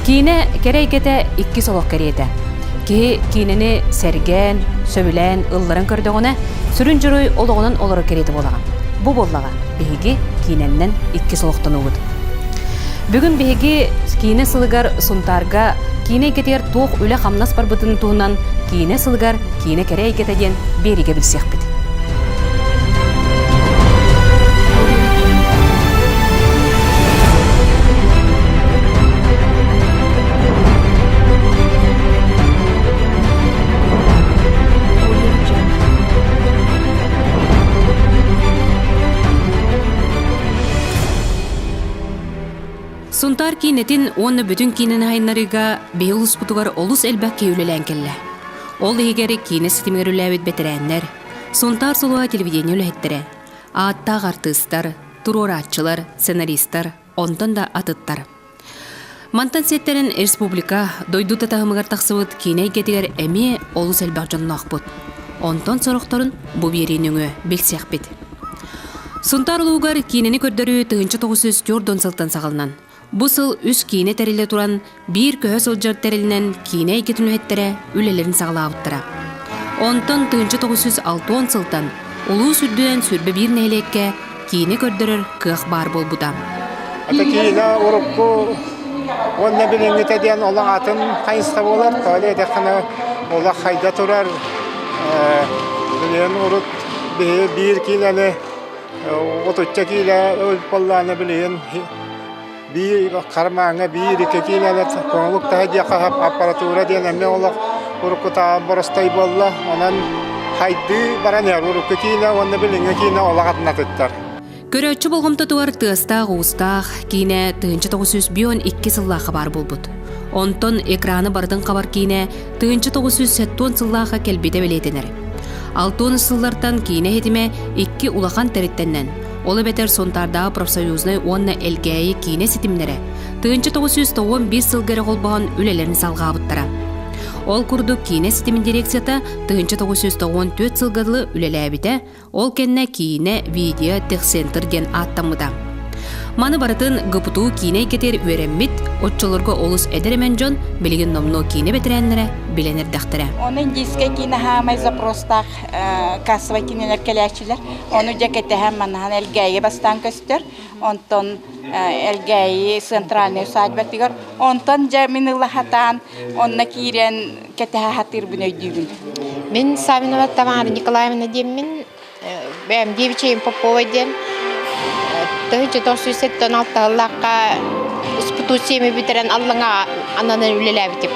Киинэ кэрэ эйгэтэ иккис олох кэриэтэ. Киһи киинэни сэргээн, сөбүлээн ылларан көрдөҕүнэ, сүрүн дьоруой олоҕунан олорор кэриэтэ буолаҕын. Бу буоллаҕа биһиги киинэннэн иккис олохтонуубут. Бүгүн биһиги киинэ сылыгар Сунтаарга киинэ эйгэтигэр туох үлэ-хамнас барбытын туһунан киинэ сылыгар киинэ кэрэ эйгэтэ диэн биэриигэ билсиэхпит. Сунтаар киинэтин уонна бүтүн киинэни айыннарыыга биһи улууспутугар олус элбэх киһи үлэлээн кэллэ. Ол иһигэр киинэ ситимигэр үлэлээбит бэтэрээннэр, Сунтаар сулуһа телевидение үлэһиттэрэ, ааттаах артыыстар, туруорааччылар, сценаристар, онтон да атыттар. Мантан сиэттэрэн республика, дойду да таһымыгар тахсыбыт киинэ эйгэтигэр эмиэ олус элбэх дьонноохпут. Онтон сорохторун бу биэрии нөҥүө билсиэхпит. Сунтаар улуугар киинэни көрдөрүү 1904 сылтан саҕаланан, Бу сыл үс киинэ тэриллэ туран, биир көһө сылдьар тэрилинэн киинэ эйгэтин үлэһиттэрэ үлэлэрин саҕалаабыттара. Онтон 1960 сылтан улуус үрдүнэн 21 нэһилиэккэ киинэ көрдөрөр кыах баар буолбута. Это киинэ урукку уонна билиҥҥитэ диэн олох атын хайысха буолар. Тоҕо диэтэххинэ олох хайда турар. Билигин урут биһиги биир киинэни отучча киилэ буоллаҕына билигин биир хармааҥҥа биир икки киилэни тоҥолук таһа диэххэ аппаратура диэн эмиэ олох уруккутааҕы боростой буолла. Онон хайдыы баран иһэр урукку киинэ уонна билиҥҥи киинэ олох атын-атыттар. Көрөөччү болҕомтотугар тыастаах-уустаах киинэ 1902 сыллаахха баар буолбут. Онтон экраны барытын хабар киинэ 1970 сыллаахха кэлбитэ бэлиэтэнэр. Алтон сыллартан киинэ иһитимэ икки улахан тэриттэннэн, ол эбэтэр Сунтаардааҕы профсоюзнай уонна Элгээйи киинэ ситимнэрэ 1995 сылга эрэ холбоһон үлэлэрин салҕаабыттара. Ол курдук киинэ ситимин дирекцията 1994 сылга дылы үлэлээбитэ, Ол кэннэ киинэ, видео, техцентр диэн ааттаммыта. Маны барытын ГПТУ киинэ эйгэтигэр үөрэммит, оччолорго олус эдэр эмэн дьон билигин номнуо киинэ бэтэрээннэрэ билэн эрдэхтэрэ. Ону индийскэй киинэ хаамай запростаах кассовай киинэлэр кэлээччилэр. Ону дьэ кэтэһэн манаһан Элгээйи бастаан көстөр. Онтон Элгээйи центральнай усадьбатыгар. Онтон дьэ мин ыла хатаан онно киирэн кэтэһэ сатыырбын өйдүүбүн. Мин Савинова Тамара Николаевна диэммин, бэйэм Девичья Попова диэн 1976 сыллаахха испытуусиями бүтэрэн Аллаҥа ананан үлэлээбитим.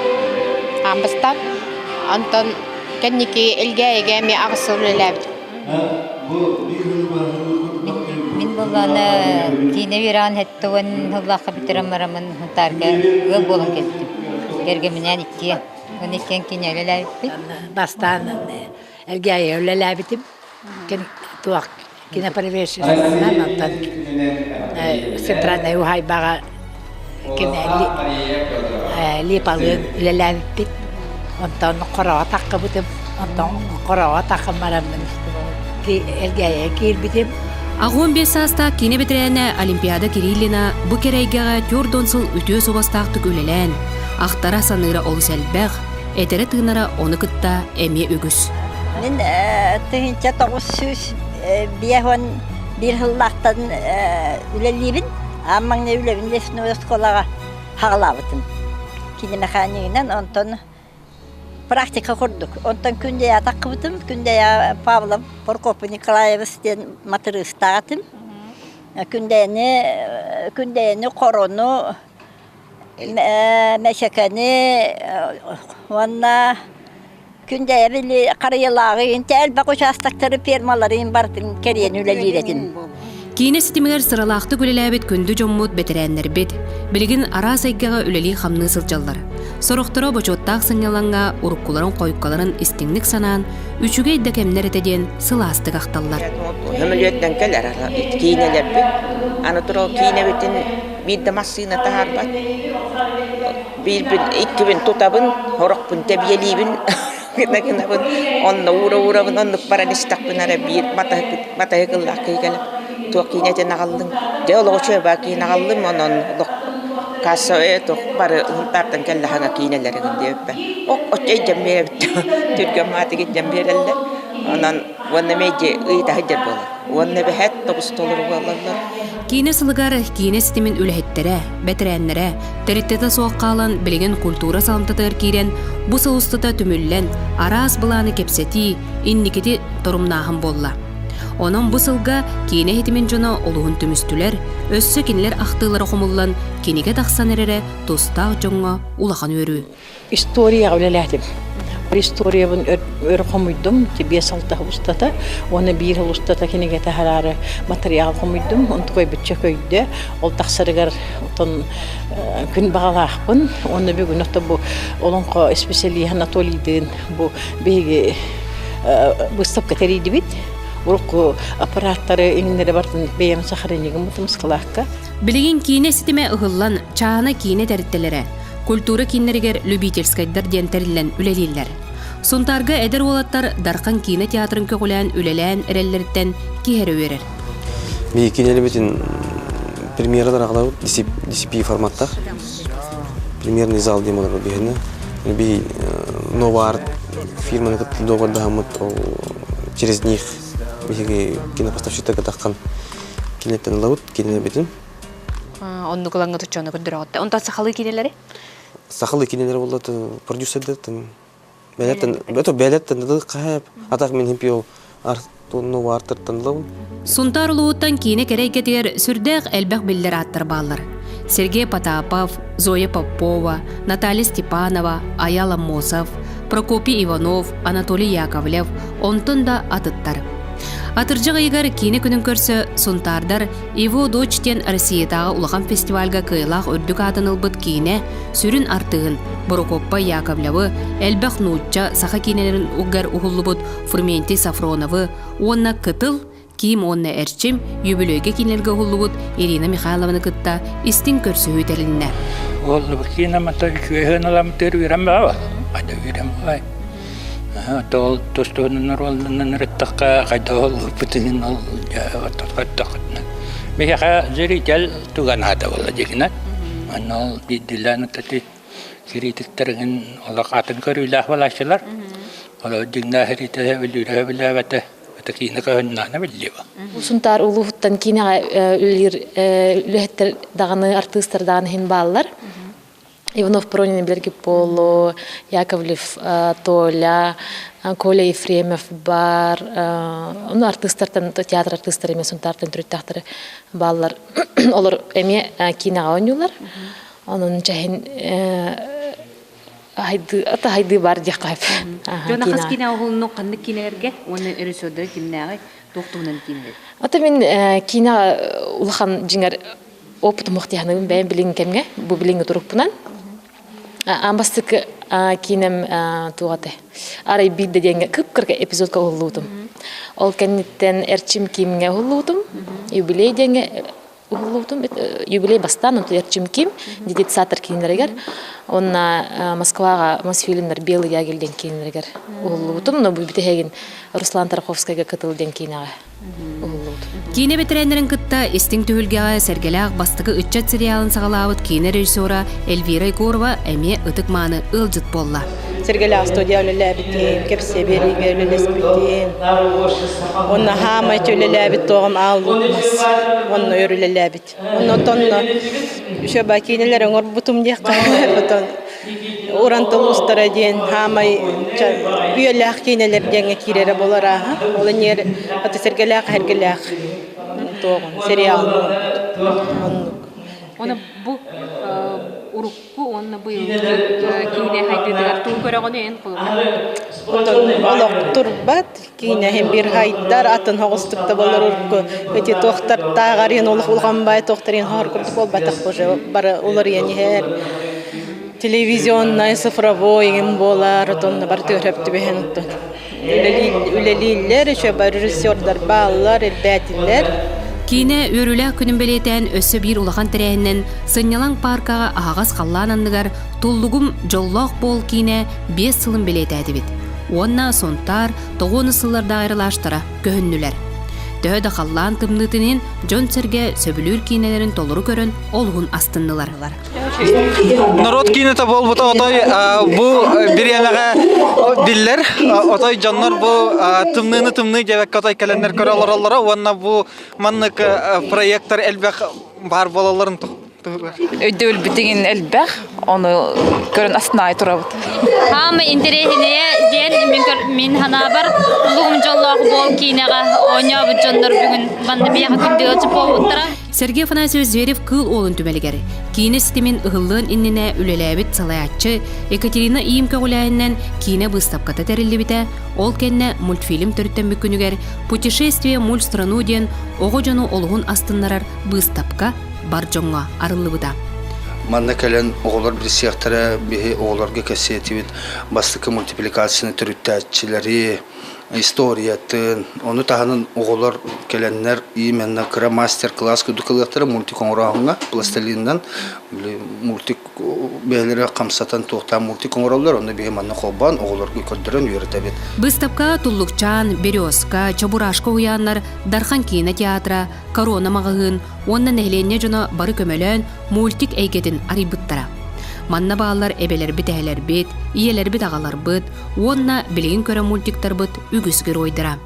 Аан бастаан. Онтон кэнники Элгээйигэ эмиэ аҕыс сыл үлэлээбитим. Мин буоллаҕына киинэ үөрэҕин сэттэ уон сыллаахха бүтэрэн бараммын Сунтаарга ыал буолан кэлбитим. Кэргэминээн иккиэн. Уонна иккиэн киинэ үлэлээбиппит. Бастаан Элгээйигэ үлэлээбитим. Туох кинопровеществонан онтон центральнай уһаайбаҕа Липалыын үлэлээбиппит. Онтон Хороҕо таххыбытым. Онтон Хороҕо таххан бараммын Элгээйигэ киирбитим. 85 саастаах киинэ бэтэрээнэ Олимпиада Кириллина бу кэрэ эйгэҕэ 40 сыл үтүө суобастаахтык үлэлээн, ахтара-саныыра олус элбэх, этэрэ-тыынара ону кытта эмиэ үгүс. Мин 1951 сыллаахтан үлэлиибин. Аан маҥнай үлэбин лесной оскуолаҕа хаҕалаабытым. Киномеханикынан, онтон практика курдук. Онтон Күндэйэ таххыбытым. Күндэйэ Павлов Прокопий Николаевич диэн матырыыстаах этим. Күндэйэни, Күндэйэни хорону Мэчэкэни уонна Күндэйэ били Харыйалааҕы интэ элбэх учаастактары фермаларын барытын кэрийэн үлэлиир этим. Киинэ ситимигэр сыралаахтык үлэлээбит күндү дьоммут, бэтэрээннэрбит билигин араас эйгэҕэ үлэлии-хамныы сылдьаллар. Сорохторо бочуоттаах сынньалаҥҥа уруккуларын-хойуккаларын истиҥник санаан, үчүгэй да кэмнэр этэ диэн сылаастык ахталлар. Сөмөлүөтүнэн кэлэр киинэлэрбит. Аны туран киинэбитин биир да массыына таһаарбат. Биирбин, иккибин тутабын, сорохпун тэбиэлиибин гына гынабын, онно уура-уурабын, оннук баран истэхпинэ эрэ биир матаһыкыллаах киһи кэлэн туох киинэтин аҕаллыҥ? Дьэ олох үчүгэй баа киинэ аҕаллым, онон олох. Кассовая туох бары Һунтаартан кэллэ хаҥа киинэлэрин диэбиппэ. Ок оччо илдьэн биэрэбит түргэн маатык илдьэн биэрэллэр. Онон уонна мэлдьи ыйыта сылдьар буолар. Уонна эбэһээт тоҕус толору буолаллар. Киинэ сылыгар киинэ ситимин үлэһиттэрэ, бэтэрээннэрэ, тэрилтэтэ суох хаалан билигин культура саламтатыгар киирэн бу сыл устата түмүллэн араас былааны кэпсэтии, инникити торумнааһын буолла. Онон бу сылга киинэ иһитимин дьоно олуһун түмүстүлэр, өссө кинилэр ахтыылара хомуллан кинигэ тахсан эрэрэ тустаах дьоҥҥо улахан үөрүү. Историяҕа үлэлээтим. Историябын өр хомуйдум, 5-6 устата, уонна биир сыл устата кинигэ таһараары матырыйаал хомуйдум, онтукай бүччэ көйдө, ол тахсарыгар отон күн баҕалаахпын, уонна бүгүн ото бу олоҥхо исписэлииһэ Анатолийдыын бу биһиги быыстапка тэрийдибит. Урукку аппараттары иҥнэри бартын бэйэм сохранигым мытымскалаахка. Билигин киинэ ситимэ ыһыллан, чааһына киинэ тэрилтэлэрэ, культура кииннэригэр любительскайдар диэн тэриллэн үлэлииллэр. Сунтаарга эдэр уолаттар Дархан киинэ театрын көҕүлээн үлэлээн эрэллэриттэн киһи эрэ үөрэр. Биһиги киинэлэрбитин премьералар аҕалабыт DCP форматтах. Премьерный зал диэн буолар биһиэнэ. Би Нова Арт фирманы кытта договордаһаммыт ол через них биһиги кинопоставщиктарга таххан кинилэртэн ылабыт кинилэрбитин. Оннук ылаҥҥа туччону көрдөрөҕүттэ. Онтон сахалыы кинилэри? Сахалыы кинилэри буолла продюсердер там бэлэттэн это бэлэттэн да хаһап атах мин химпио Сунтаар улууһуттан киинэ кэрэ эйгэтигэр сүрдээх элбэх биллэр ааттар бааллар. Сергей Потапов, Зоя Попова, Наталья Степанова, Аял Аммосов, Прокопий Иванов, Анатолий Яковлев, онтон да атыттар. Атырдьах ыйыгар киинэ күнүн көрсө Сунтаардар Его дочь диэн Россиятааҕы улахан фестивальга кыайылаах үрдүк аатын ылбыт киинэ сүрүн артыыһын Борокуоппай Яковлевы, элбэх нуучча, саха киинэлэрин угар уһуллубут Фрументий Сафроновы уонна Кытыл, Ким уонна Эрчим үбүлүөйгэ киинэлэргэ уһуллубут Ирина Михайлованы кытта истиҥ көрсүһүү тэрилиннэ. Ол киинэмата үчүгэйин ыламтыыр үөрэн баҕа. Хайда үөрэн баҕай. Тоол тустуунан оруолланан ырыттахха хайда олуппутун ол хайдахытына. Биһиэхэ зритель туган аата буолла дигинэ. Онно ол биирдиилээн ытати кириитиктэрин олох атын көрүүлээх буолааччылар. Ол дьиҥнээх ириитэ өлүүрэ билээбэтэ это киинэ көһүннээнэ биллиэ. Сунтаар улууһуттан киинэҕэ үлэлиир үлэһиттэр даҕаны артыыстар даҕаны иһин бааллар. Иванов Пронин билэргит буолуо, Яковлев Толя, Коля Ефремов бар, ну артыыстартан театр артыыстара эмиэ Сунтаартан төрүттээхтэрэ бааллар. Олор эмиэ киинэҕэ оонньуулар. Онон чэһин ата хайдыы бар диэххэ сөп. Дьон хас киинэ уһулунну ханнык киинэлэргэ уонна режиссердары кимнээҕи туох туһунан киинэлэр? Ата мин киинэҕэ улахан дьиҥэр опытым уохтиһаныгым бэйэм билиҥ кэмҥэ бу билиҥҥи турукпунан аан бастакы киинэм туох этэй арай биирдэ диэҥҥэ кып-кырга эпизодка уһуллубутум ол кэнниттэн Эрчим Кимҥэ уһуллубутум юбилей диэҥҥэ уһуллубутум юбилей бастаан онтон Эрчим Ким дедицатор кииннэригэр уонна Москваҕа Мосфильмнар Белый ягель диэн кииннэригэр уһуллубутум но бу бүтэһигин Руслан Тарковскайга кытыл диэн киинэҕэ Киинэ бэтэрээннэрин кытта истиҥ түһүлгэҕэ Сэргэлээх бастакы ыччат сериалын саҕалаабыт киинэ режиссера Эльвира Егорова эмиэ ытык-мааны ыалдьыт буолла. Сэргэлээх студия үлэлээбитим, кэпсиэ биэриигэ үлэлэспитим. Уонна хаамай үлэлээбит туоҕум аал лук мас. Онно өр үлэлээбит. Онно тонно еще ба киинэлэр оҥорбутум диэххэ потом Уран тыл устара диэн хаамай үйэлээх киинэлэр диэҥҥэ киирэрэ буолар ааһа. Ол энньиэр аты сэргэлээх эргэлээх туоҕун сериалын оннук. Оны бу урукку уонна быйылгы киинэ хайдыытыгар туу көрөҕүнү эн холобура? Олох турбат киинэ иһин биир хайдар атын соҕустук да буолар урукку ити туохтартааҕар иһин олох улахан баай туохтар иһин хоһор курдук буолбатах уже бары уларыйан иһэр телевизионнай цифровой иҥин буолар отонно бары төһөп түбэһэн оттон үлэлииллэр еще бары режиссердар бааллар элбээтилэр Киинэ үөрүүлээх күнүн бэлиэтээн өссө биир улахан тэрээһинэн сынньалаҥ пааркаҕа аһаҕас халлаан анныгар Туллугум дьоллоох буол киинэ биэс сылын бэлиэтээтибит. Уонна Сунтаар тоҕуону сыллардаах айрылааштара көһүннүлэр. Төһө да халлаан тымныытын иһин дьон-сэргэ сөбүлүүр киинэлэрин толору көрөн олуһун астыннылар. Народ киинэтэ буолбута отой бу бириэмэҕэ биллэр. Отой дьоннор бу тымныыны тымныы диэбэккэ отой кэлэннэр көрө олороллоро уонна бу маннык проектор элбэх баар буолалларын туһугар. Өйдөбүлбүтүн элбэх, ону көрөн астынай турабыт. Хаама интэриэһинэйэ диэн мин, мин ханаабар улугум дьоллоох буол киинэҕэ оонньообут дьоннор бүгүн манна биэхэ күндү буолбуттара. Сергей Афанасьевич Зверев Кыыл Уолун түмэлигэр киинэ ситимин ыһыллыан иннинэ үлэлээбит салайааччы Екатерина Иим көҕүлээһининэн киинэ быыстапката тэриллибитэ, ол кэннэ мультфильм төрүттэммит күнүгэр «Путешествие мультстрану» диэн оҕо дьону олуһун астыннарар быыстапка бар дьоҥҥо арыллыбыта. Манна кэлэн оҕолор билсиэхтэрэ, биһи оҕолорго кэпсиэтибит бастакы мультипликацияны төрүттээччилэри, историятын, ону таһынан оҕолор кэлэннэр именно кыра мастер-класс курдук ылыахтара мультик оҥорооһуҥҥа пластилинынан мультик бэйэлэрэ хамсатан туохтаан мультик оҥороллор, онно биһи манна холбоон оҕолорго көрдөрөн үөрэтэбит. Быыстапка Туллукчаан, Березка, Чобурашка уһуйааннар, Дархан киинэ театра, Корона маҕаһыын уонна нэһилиэнньэ дьоно бары көмөлөөн мультик эйгэтин арыйбыттара. Манна бааллар эбэлэрбит-эһэлэрбит, ийэлэрбит-аҕаларбыт уонна билигин көрө мультиктарбыт үгүс геройдара.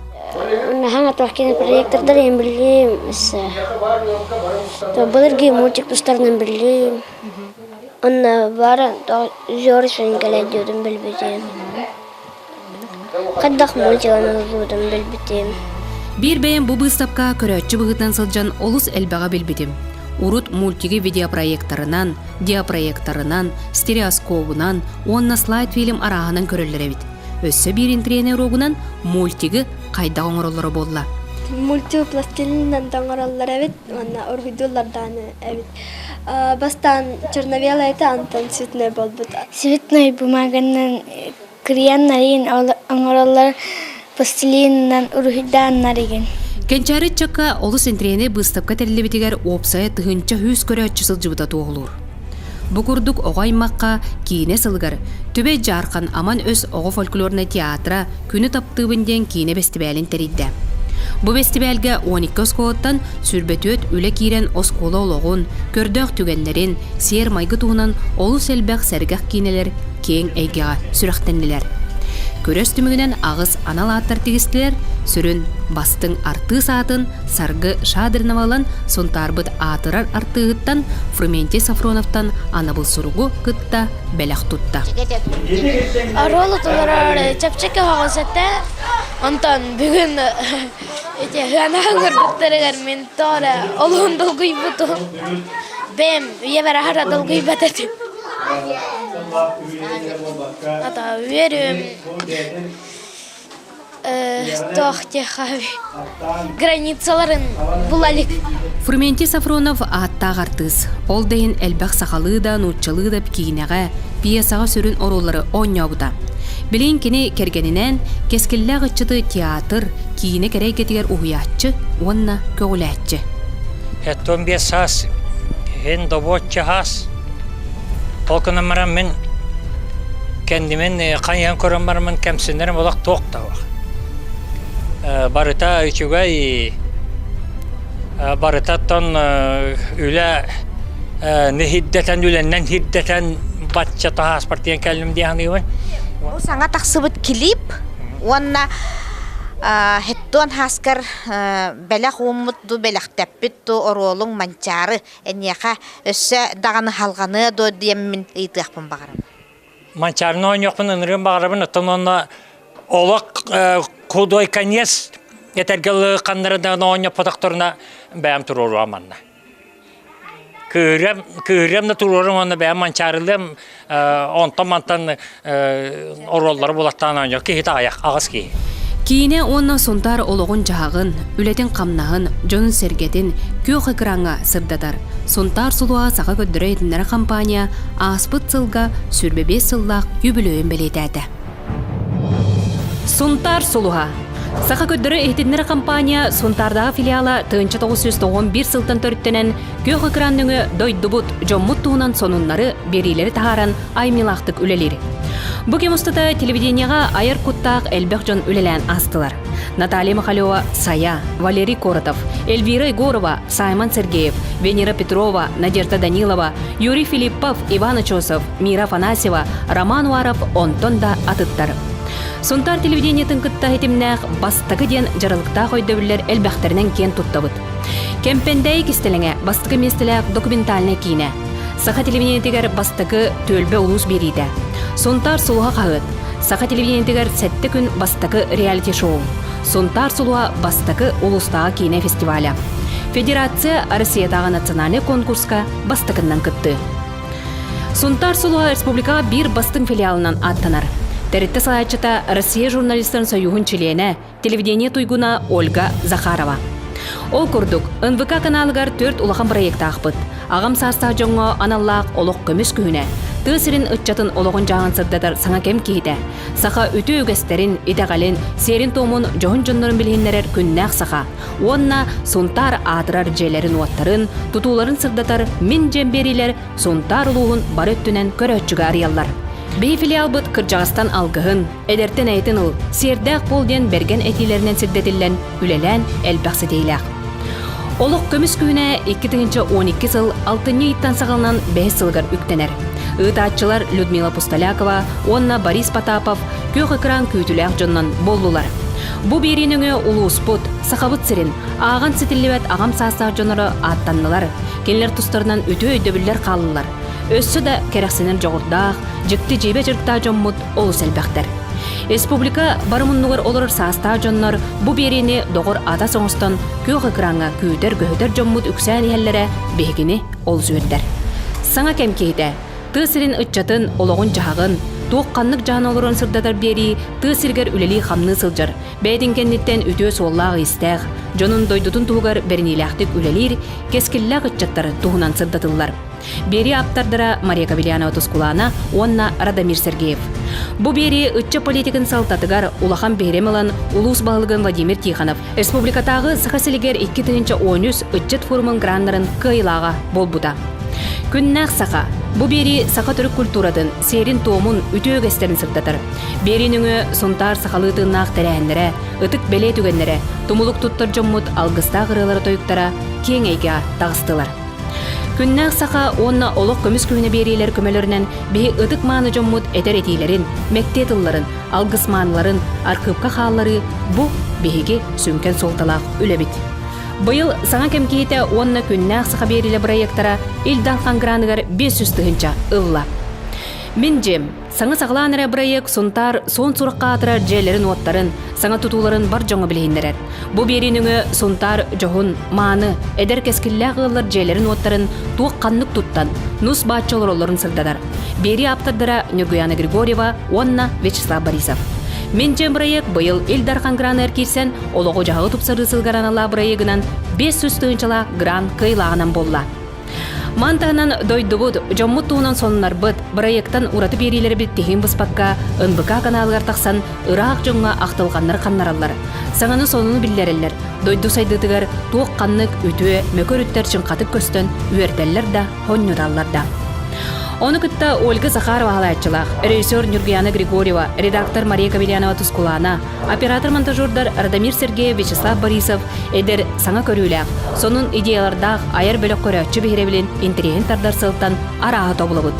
Наһаа туох кинопроектордар иһин биллим. Былыргы мультик тустарынан биллим. Онно бары Зорисун кэлэн диэтин билбитим. Хайдах мультик оҥоһуллубутун билбитим. Биир бэйэм бу быыстапка көрөөччү быһыытынан сылдьан олус элбэҕи билбитим. Урут мультиги видеопроекторынан, диапроекторынан, стереоскобунан уонна слайд-фильм арааһынан көрөллөр эбит. Өссө биир интриэнэ уруогунан мультигы хайдах оҥороллоро буолла. Мультик пластилинынан да оҥороллор эбит уонна уруһуйдууллар даҕаны эбит. Бастаан черно-белый этэ, онтон цветной буолбут. Цветной бумаганан кырыйан нарыйан оҥороллор, пластилинынан уруһуйдаан нарыйан. Кэнчээри ыччакка олус интэриэһинэй быыстапка тэриллибитигэр уопсайа 1100 көрөөччү сылдьыбыта туоһулуур. Бу курдук оҕо аймахха киинэ сылыгар Түбэй Дьаархан Аман Өс оҕо фольклорнай театра Күнү таптыыбын диэн киинэ бэстибээлин тэрийдэ. Бу бэстибээлгэ 12 оскуолаттан 24 үлэ киирэн оскуола олоҕун, көрдөөх түгэннэрин, сиэр-майгы туһунан олус элбэх сэргэх киинэлэр киэҥ эйгэҕэ сүрэхтэннилэр. Күрэс түмүгүнэн аҕыс анал ааттар тигистилэр, сүрүн бастыҥ артыыс аатын Саргы Шадринова ылан Сунтаарбыт аатырар артыыһыттан Фрументий Софроновтан анабыл суругу кытта бэлэх тутта. Оруолу толорор чэпчэки оһоҕос этэ. Онтон бүгүн ити ыанаһын көрбүттэригэр мин тоҕо эрэ олуһун долгуйбутум. Бэйэм үйэбэр аһара долгуйбат этим. Ата үөрүм туох диэххэ границаларын була илик. Фрументий Софронов ааттаах артыыс. Ол да иһин элбэх сахалыы да, нууччалыы да киинэҕэ, пьесаҕа сүрүн оруоллары оонньообута. Билигин кини кэргэнинээн кэскиллээх ыччаты театр, киинэ кэрэ эйгэтигэр уһуйааччы уонна көҕүлээччи. 75 саас иһин добуочча хаас. Ол гынан баран мин кэннибин хайыһан көрөн бараммын кэмсинэрим олох туох да суох. Барыта үчүгэй, барытаттан үлэ нэһирдэтэн, үлэннэн хирдэтэн бачча таһааспар диэн кэллим дии саныыбын. Бу саҥа тахсыбыт клип уонна Хеттуон Хаскар бэлэх ууммут ду бэлэхтэппит ду оруолуҥ Манчаары эниэхэ өссө даҕаны халҕаныа дуо диэммин ыйытыахпын баҕарабын. Манчаарыны оонньуохпун ынырыан баҕарабын, оттон уонна олох худой конец этэргэ ханнары даҕаны оонньоппотохторуна бэйэм туруоруом манна. Кыырыам, кыырыам да туруорум уонна бэйэм манчаарылыам, онтон-мантан оруоллары булаттаан оонньуох киһи аҕыйах, аҕыс киһи. Киинэ уонна Сунтаар олоҕун-дьаһаҕын, үлэтин-хамнаһын, дьонун-сэргэтин күөх экраҥҥа сырдатар Сунтаар сулуһа саха көрдөрөр-иһитиннэрэр компания ааспыт сылга 25 сыллаах үбүлүөйүн бэлиэтээтэ. Сунтаар сулуһа. Саха көрдөрө иһитиннэрэ компания Сунтаардааҕы филиала 1991 сылтан төрүттэнэн күөх экран нөҥүө дойдубут, дьоммут туһунан сонуннары, биэриилэри таһааран айымньылаахтык үлэлиир. Бу кэм устата телевидениеҕа айар куттаах элбэх дьон үлэлээн аастылар. Наталья Махалева Сая, Валерий Коротов, Эльвира Егорова, Саймон Сергеев, Венера Петрова, Надежда Данилова, Юрий Филиппов, Иван Очосов, Мира Афанасьева, Роман Уаров онтон да атыттар. Сунтаар телевидениетын кытта ситимнээх бастакы диэн дьаралыктаах өйдөбүллэр элбэхтэринэн киэн туттабыт. Кэмпэндээйи кистэлэҥэ бастакы миэстэлээх документальнай киинэ. Саха телевидениетигэр бастакы түөлбэ улуус биэриитэ. Сунтаар сулуһа хаһыат. Саха телевидениетигэр сэттэ күн бастакы реалити-шоу. Сунтаар сулуһа бастакы улуустааҕы киинэ фестиваля. Федерация Россиятааҕы национальнай конкурска бастакыннан кыттыы. Сунтаар сулуһа республикаҕа биир бастыҥ филиалынан ааттанар. Тэрилтэ салайааччыта Россия журналистарын союһун чилиэнэ, телевидение туйгуна Ольга Захарова. Ол курдук, НВК каналыгар төрт улахан проектаахпыт. Аҕам саастаах дьоҥҥо аналлаах олох көмүс күһүнэ, тыа сирин ыччатын олоҕун-дьаһаҕын сырдатар саҥа кэм киһитэ, саха үтүө үгэстэрин, итэҕэлин, сиэрин-туомун дьоһун дьоннорун билиһиннэрэр күннээх саха уонна Сунтаар аатырар дьиэлэрин-уоттарын, тутууларын сырдатар Мин дьиэм биэриилэр Сунтаар улууһун бары өттүнэн көрөөччүгэ арыйаллар. Биһи филиалбыт кырдьаҕастан алгыһын, эдэртэн эйэтин ыл, сиэрдээх буол диэн бэргэн этиилэринэн сирдэтиллэн, үлэлээн элбэх ситиһиилээх. Олох көмүс күһүнэ 2012 сыл алтынньы ыйыттан саҕаланан бэһис сылыгар үктэнэр. Ыытааччылар Людмила Пустолякова уонна Борис Потапов күөх экран күүтүлээх дьоннон буоллулар. Бу биэрии нөҥүө улууспут, Сахабыт сирин, ааҕан ситиллибэт аҕам саастаах дьоноро ааттаннылар, кинилэр тустарынан үтүө өйдөбүллэр хааллылар. Өссө да кэрэхсэнэр дьоҕурдаах, дьикти-дьиибэ дьарыктаах дьоммут олус элбэхтэр. Республика бары муннугар олорор саастаах дьоннор бу биэриини доҕор атас оҥостон күөх экраҥҥа күүтэр-көһүтэр дьоммут үксээн иһэллэрэ биһигини олус үөрдэр. Саҥа кэм киһитэ тыа сирин ыччатын олоҕун-дьаһаҕын, туох-ханнык дьаһан олорон сырдатар биэрии тыа сиригэр үлэлии-хамныы сылдьар, бэйэтин кэнниттэн үтүө суоллаах-иистээх, дьонун дойдутун туһугар бэриниилээхтик үлэлиир, кэскиллээх ыччаттар туһунан сырдатыллар. Биэрии ааптардара Мария Кавельянова-Тускулаана уонна Радомир Сергеев. Бу биэрии ыччат политикын салтатыгар улахан биһирэм ылан улуус баһылыгын Владимир Тихонов республикатааҕы Саха силигэр 2013 ыччат форумун граннарын кыайыылааҕа буолбута. Күннээх саха. Бу биэрии саха төрүт культуратын, сиэрин-туомун, үтүө үгэстэрин сырдатар. Биэрии нөҥүө Сунтаар сахалыы тыыннаах тэрээһиннэрэ, ытык бэлиэ түгэннэрэ, тумулук туттар дьоммут алгыстаах ырыалара-тойуктара киэҥ эйгэҕэ таҕыстылар. Күннээх саха уонна олох көмүс күһүнэ биэриилэр көмөлөрүнэн биһи ытык-мааны дьоммут этэр этиилэрин, мэктиэ тылларын, алгыс мааныларын архыыпка хаалларыы бу биһиги сүҥкэн суолталаах үлэбит. Быйыл саҥа кэм киһитэ уонна күннээх саха биэриилэ бырайыактара Ил Дархан граныгар 500 тыһыынча ылла. Мин дьиэм, Саҥа саҕалаан эрэ бырайыак Сунтаар суон сурахха аатырар дьиэлэрин-уоттарын, саҥа тутууларын бар дьоҥҥо билиһиннэрэр. Бу биэрии нөҥүө Сунтаар дьоһун, мааны, эдэр кэскиллээх ыаллар дьиэлэрин-уоттарын туох-ханнык туттан, нус бааччы олороллорун сырдатар. Биэрии ааптардара Ньургуяна Григорьева уонна Вячеслав Борисов. Мин дьиэм бырайыак быйыл Ил Дархан граныгар киирсэн, олоҕу-дьаһаҕы тупсарыы сылыгар аналлаах бырайыагынан 500 тыһыынчалаах грант кыайыылааҕынан буолла. Ман таһынан дойдубут, дьоммут туһунан сонуннарбыт, бырайыактан ураты биэриилэрбит тиһигин быспакка НБК каналыгар тахсан ыраах дьоҥҥо ахтылҕаннар ханнараллар, саҥаны сонуну биллэрэллэр, дойду сайдыытыгар туох-ханнык үтүө, мөкү өрүттэр чыҥхатык көстөн үөрдэллэр да, хонньуталлар да. Ону кытта Ольга Захарова халааччылаах, режиссер Нюргуяна Григорьева, редактор Мария Кавельянова-Тускулаана, оператор-монтажердар Радомир Сергеев, Вячеслав Борисов эдэр, саҥа көрүүлээх, сонун идеялардаах айар бөлөх көрөөччү биһирэбилин интэриэһин тардар сылтан арааһы тобулабыт.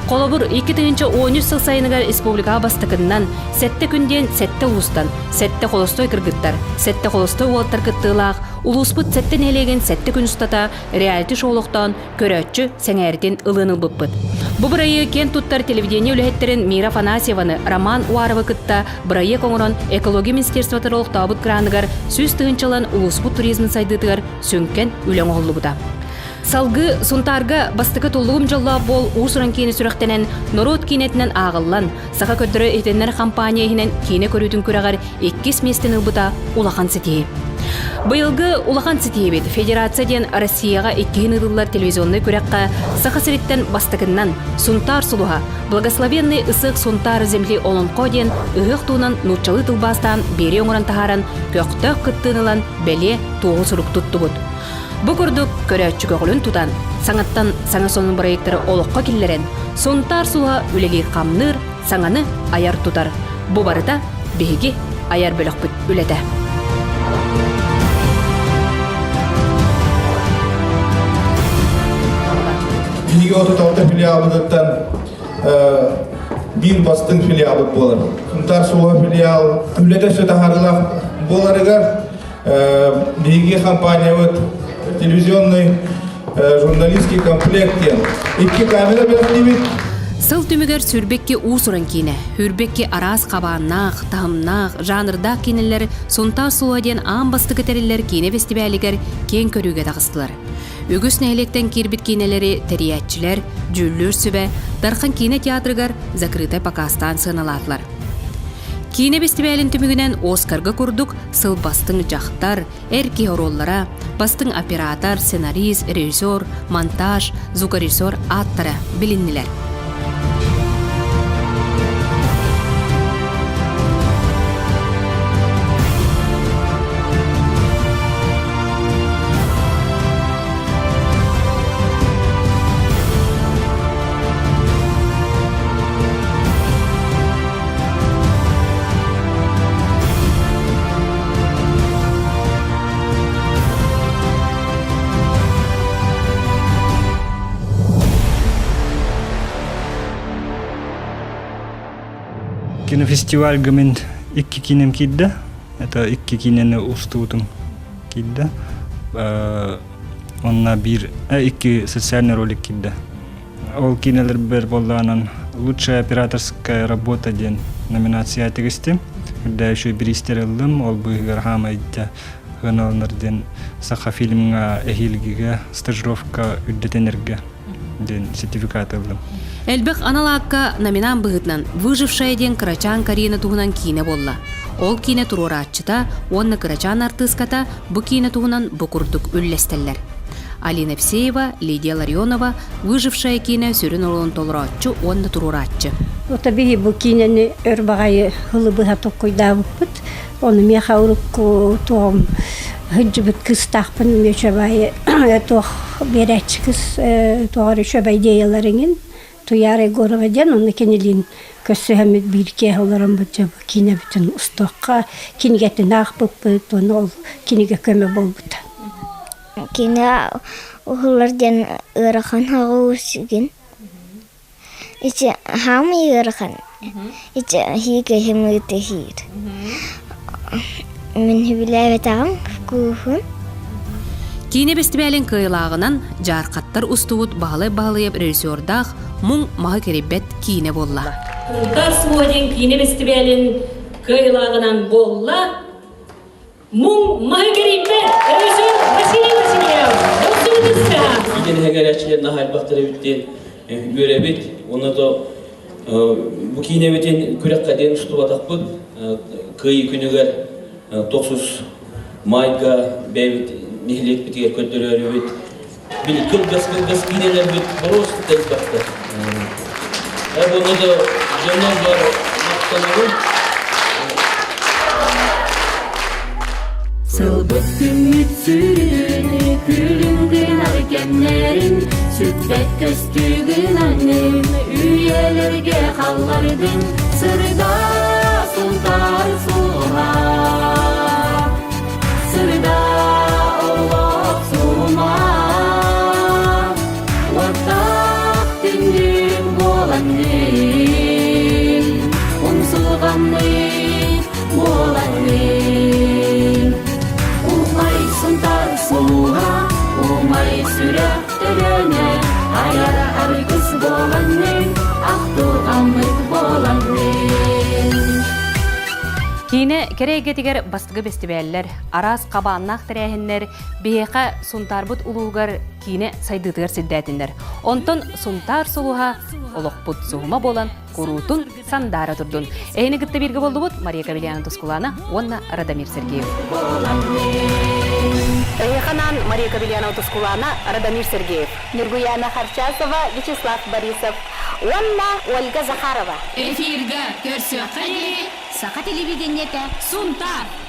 Холобур, 2013 сыл сайыныгар республикаҕа бастакыннан сэттэ күн диэн сэттэ улуустан, сэттэ холостой кыргыттар, сэттэ холостой уолаттар кыттыылаах улууспут сэттэ нэһилиэгин сэттэ күн устата реалити-шоу олохтоон көрөөччү сэҥээритин ылыан ылбыппыт. Бу бырайыак киэн туттар телевидение үлэһиттэрин Мира Афанасьеваны, Роман Уаровы кытта бырайыак оҥорон экология министерствотыгар олохтообут граныгар сүүс тыһыынчалан улууспут туризмын сайдыытыгар сүҥкэн үлэ оҥоһуллубута. Салгыы Сунтаарга бастакы туллугум дьоллоох буол уус-уран киинэ сүрэхтэнэн, норуот киинэтинэн ааҕыллан, саха көрдөрөр иһитиннэр компания иһинэн киинэ көрүүтүн күрэҕэр иккис миэстэни ылбыта улахан ситиһии. Быйылгы улахан ситиһиибит Федерация диэн Россияҕа иккиһин ыытыллар телевизионнай күрэххэ Саха сириттэн бастакыннан Сунтаар сулуһа Благословенный ысык Сунтаар земли Олонхо диэн ыһыах туһунан нууччалыы тылбаастаан биэрии оҥорон таһааран көхтөөх кыттыыны ылан бэлиэ туоһу сурук туттубут. Бу курдук көрөөччү көҕүлүн тутан, саҥаттан саҥа сонун бырайыактары олоххо киллэрэн, Сунтаар сулуһа үлэлиир-хамныыр, саҥаны айар-тутар. Бу барыта биһиги айар бөлөхпүт үлэтэ. Биһиги 36 филиалбытыттан биир бастыҥ филиалбыт буолар. Сунтаар суола филиал үлэтэ өссө таһаарыылаах буоларыгар биһиги компаниябыт телевизионный журналистский комплект диэн икки камера бэлэхтиибит. Сыл түмүгэр Сүрбэкки уус-уран киинэ, Хүрбэкки араас хабааннаах, таһымнаах, жанрдаах киинэлэр Сунтаар суола диэн аан бастакы тэриллэр киинэ фестивалигар киэҥ көрүүгэ таҕыстылар. Үгүс нэһилиэктэн киирбит киинэлэри тэрийээччилэр, дьүүллүүр сүбэ, Дархан киинэ театрыгар закрытай показтаан сыаналаатылар. Киинэ бэстибээлин түмүгүнэн Оскарга курдук сыл бастыҥ дьахтар, эр киһи оруоллара, бастыҥ оператор, сценарист, режиссер, монтаж, звукорежиссер ааттара билиннилэр. Кинофестивальга мин икки киинэм киирдэ. Это икки киинэни устубутум киирдэ. Онна биир икки социальный ролик киирдэ. Ол киинэлэрбэр буоллаҕынан «Лучшая операторская работа» диэн номинация тигистим. Үрдэ үчүгэй бириистэри ыллым. Ол быыһыгар хаамай сыаналанар диэн Сахафильмҥа эһиилгигэ стажировка үрдэтэнэргэ диэн сертификат ыллым. Элбэх анал аакка номинант быһыытынан «Выжившая» диэн кырачаан Карина туһунан киинэ буолла. Ол киинэ туруорааччыта уонна кырачаан артыыската бу киинэ туһунан бу курдук үллэстэллэр. Алина Евсеева, Лидия Ларионова «Выжившая» киинэ сүрүн оруолун толорооччу уонна туруорааччы. Ото биһи бу киинэни өр баҕайы ылы быһа толкуйдаабыппыт. Ону миэхэ урукку туом сылдьыбыт кыыстаахпын үчүгэй туох биэрээччи кыс туох эрэ үчүгэй идеялар иҥин Туйаара Егорова диэн онно кинилиин көрсүһэммит биир киэһэ олороммут дьэ бу киинэбитин устуохха кинигэтин аахпыппыт уонна ол кинигэ көмө буолбута. Кини уһулар диэн ыарахан хаҕыусигин. Ити хаамый ыарахан. Ити хиигэ химыыты хиир. Мин хүбүлээбэтэҕим кууһун. Киинэ бэстибээлин кыайылааҕынан дьаархаттар устубут Баһылай Баһылыйап режиссердаах Муҥ маһы кэрийбэт киинэ буолла. Сунтаар суо диэн киинэ бэстибээлин кыайылааҕынан буолла Муҥ маһы кэрийбэт режиссер Василий Васильев. Киинэ эһэҥэрээччилэр наһаа элбэхтэр эбит диэн үөрэбит. Уонна то бу киинэбитин күрэххэ диэн устубатахпыт. Кыайыы күнүгэр тохсус майга бэйэбит нэһилиэкпитигэр көрдөрөөрүбүт. Били кылгас-кылгас киинэлэрбит боруоста элбэхтэр. Уонна да дьоннор бар махтанабын. Сылбыт күммүт сүрүн, күлүм гынар кэмнэрин, сүппэт көстүү гынаҥын, үйэлэргэ халлардын, сырда сунтаар суоһа. Сырда олох сума, уоттаах түннүк буоланнын, умсулҕаннын буоланнын. Умай сунтар сулуһа, умай сүрэх төлөнө, айар аргыс буоланнын, ахтылҕаммыт буоланнын. Киинэ Кэрэ эйгэтигэр бастакы бэстибээллэр, араас хабааннаах тэрээһиннэр биһиэхэ Сунтаарбыт улууһугар киинэ сайдыытыгар сирдээтиннэр. Онтон Сунтаар сулуһа олохпут суһума буолан куруутун сандаара турдун. Эһини кытта бииргэ боллубут Мария Кавельяна Тускулана уонна Радомир Сергеев. Эйэханаан Мария Кавельянова Тускулана, Радомир Сергеев. Нюргуяна Харчасова, Вячеслав Борисов уонна Ольга Захарова. Эфирга көрсүөххэ диэри Саха телевидениетэ Сунтаар!